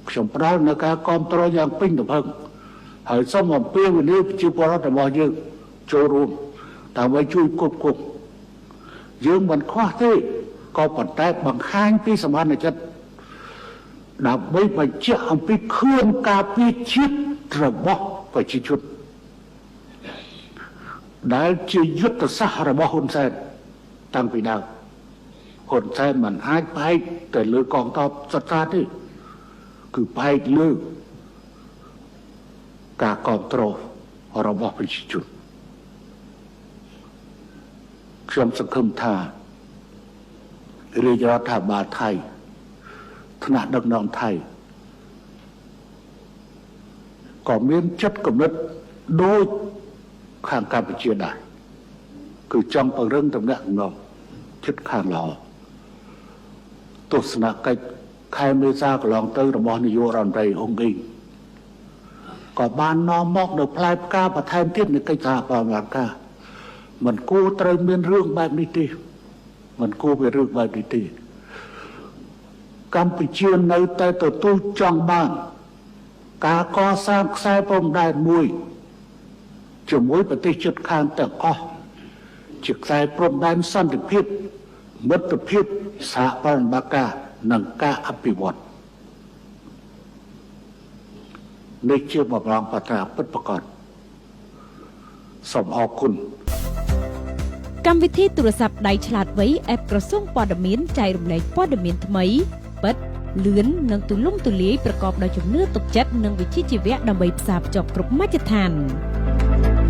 ខ្ញុំផ្ដល់នៅការគ្រប់គ្រងយ៉ាងពេញទំហឹងហើយសូមអំពាវនាវប្រជាពលរដ្ឋរបស់យើងចូលរួមដើម្បីជួយគប់គប់យើងមិនខ្វះទេក៏ប៉ុន្តែបង្ហាញពីសមានចិត្តដើម្បីបញ្ជាក់អំពីខឿនការពារជាតិរបស់ប្រជាជនដែលជាយុទ្ធសាស្ត្ររបស់ហ៊ុនសែនតាំងពីដើមហ៊ុនសែនមិនអាចផ្អែកតែលើកងទ័ពសត្វទេគឺផ្អែកលើការគ្រប់គ្រងរបស់ប្រជាជនខ្ញុំសង្ឃឹមថារាជរដ្ឋាភិបាលថៃថ្នាក់ដឹកនាំថៃក៏មានចិត្តគំនិតដូចខាងកម្ពុជាដែរគឺចង់ពង្រឹងទំនាក់ទំនងចិត្តខាងល្អទស្សនកិច្ចខែមេសាកន្លងទៅរបស់នាយករដ្ឋមន្ត្រីអ៊ុងអ៊ីងក៏បាននាំមកនៅផ្លែផ្កាបន្ថែមទៀតនៃកិច្ចសហប្រតិបត្តិការមិនគួរត្រូវមានរឿងបែបនេះទេមិនគួរមានរឿងបែបនេះទេកម្ពុជានៅតែទទួលចង់បានការកសាងខ្សែព្រំដែនមួយជាមួយប្រទេសជិតខាងទាំងអស់ជាខ្សែព្រំដែនសន្តិភាពមិត្តភាពសហប្រតិបត្តិការនិងការអភិវឌ្ឍនេះជាបំណងប្រាថ្នាពិតប្រាកដសូមអរគុណ កម្មវិធីទូរស័ព្ទដៃឆ្លាតវៃ App ក្រសួងព័ត៌មានចែករំលែកព័ត៌មានថ្មីពិតលឿននិងទូលំទូលាយប្រកបដោយជំនឿទុកចិត្តនិងវិជ្ជាជីវៈដើម្បីផ្សារភ្ជាប់គ្រប់មជ្ឈដ្ឋាន។